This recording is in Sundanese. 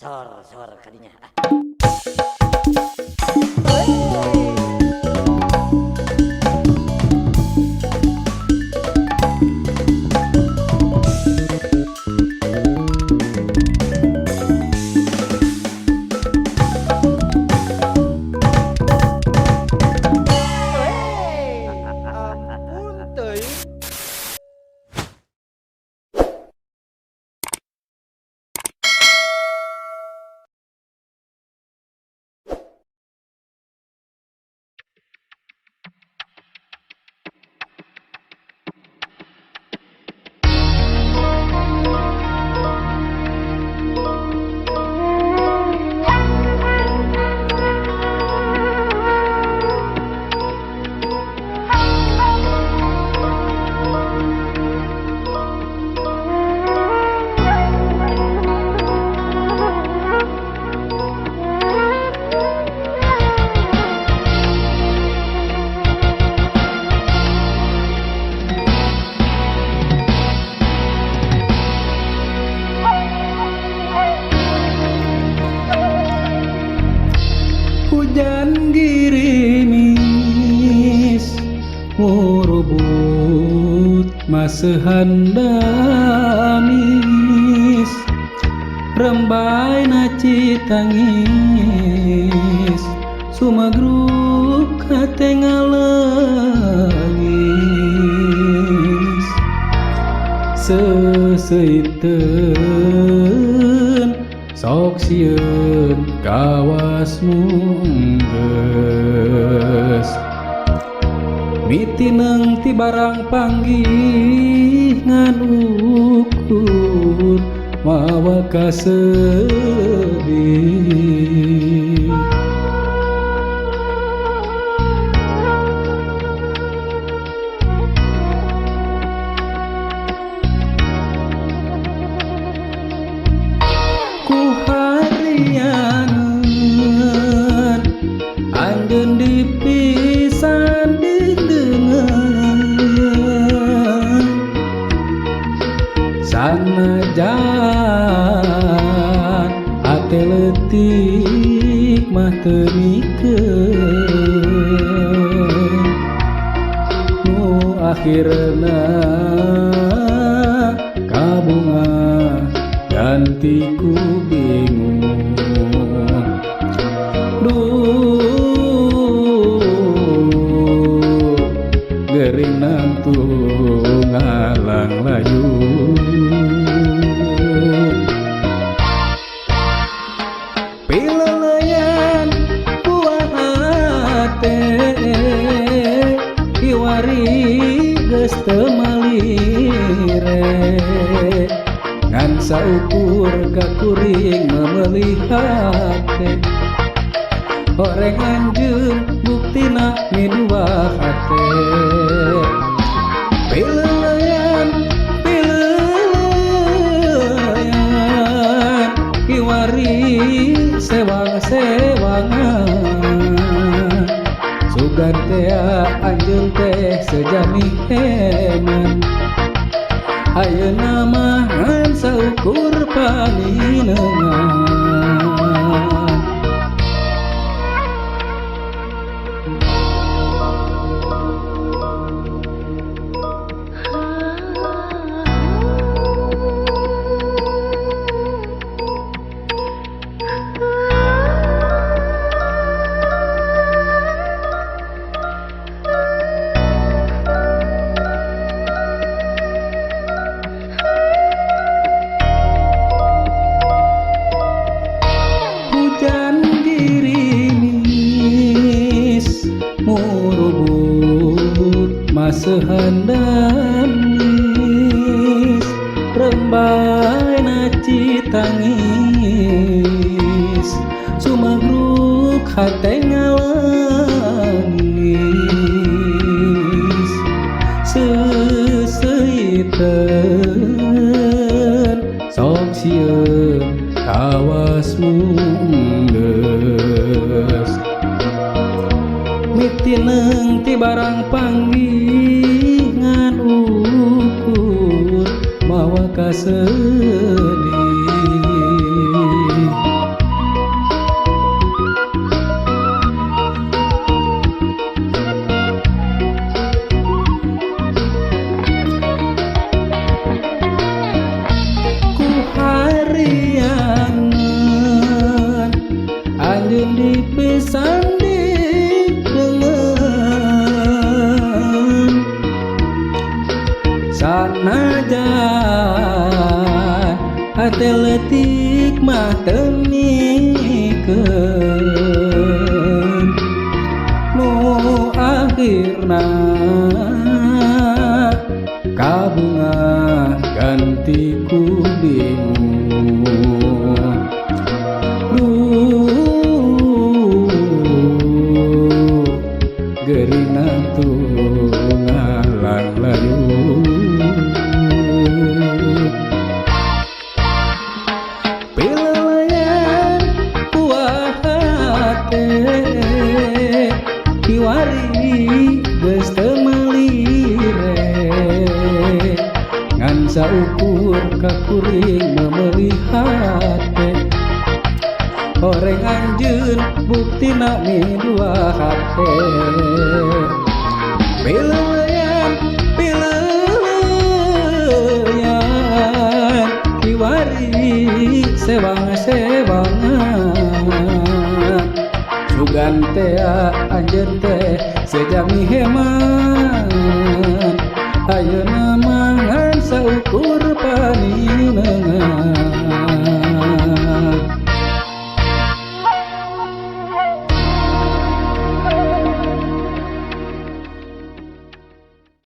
Sor sor kadinya ah. Ampun teuing. Hujan girimis murubut maseuhan damis, rembay na citangis, sumegruk hate ngaleungis. Seuseuyteun sok sieun kawas nu enggeus, mitineng ti barang panggih ngan ukur mawa kasedih. Ku harianeun anjeun dipisan deungeun, sanajan hate leutik mah teu mikeun, nu akhirna kabunga ganti ku bingung. Duh, gering nangtung ngalang layu. Pileleyan buah hate kiwari geus teu malire, ngan saukur ka kuring memeuli hate, horeng anjeun buktina midua hate. Pileleyan, pileleyan kiwari sewang-sewangan, sugan tea anjeun teh sejami heman, ayeuna mah ngan saukur paninengan. Hujan girimis murubut maseuhan damis, rembay na citangis, sumegruk hate ngaleungis. Seuseuyteun sok sieun kawas nu enggeus, mitineng ti barang panggih ngan ukur mawa kasedih. teu mikeun nu akhirna kabungah ganti ku bingung. Duh, gering nangtung ngalanglayung. Pilelayan buah hate kiwari geus teu malire, ngan saukur ka kuring memeuli hate. Horeng anjeun buktina midua hate. Pilelayan, pilelayan kiwari sewang-sewangan, sugan tea anjeun teh sejami hemat.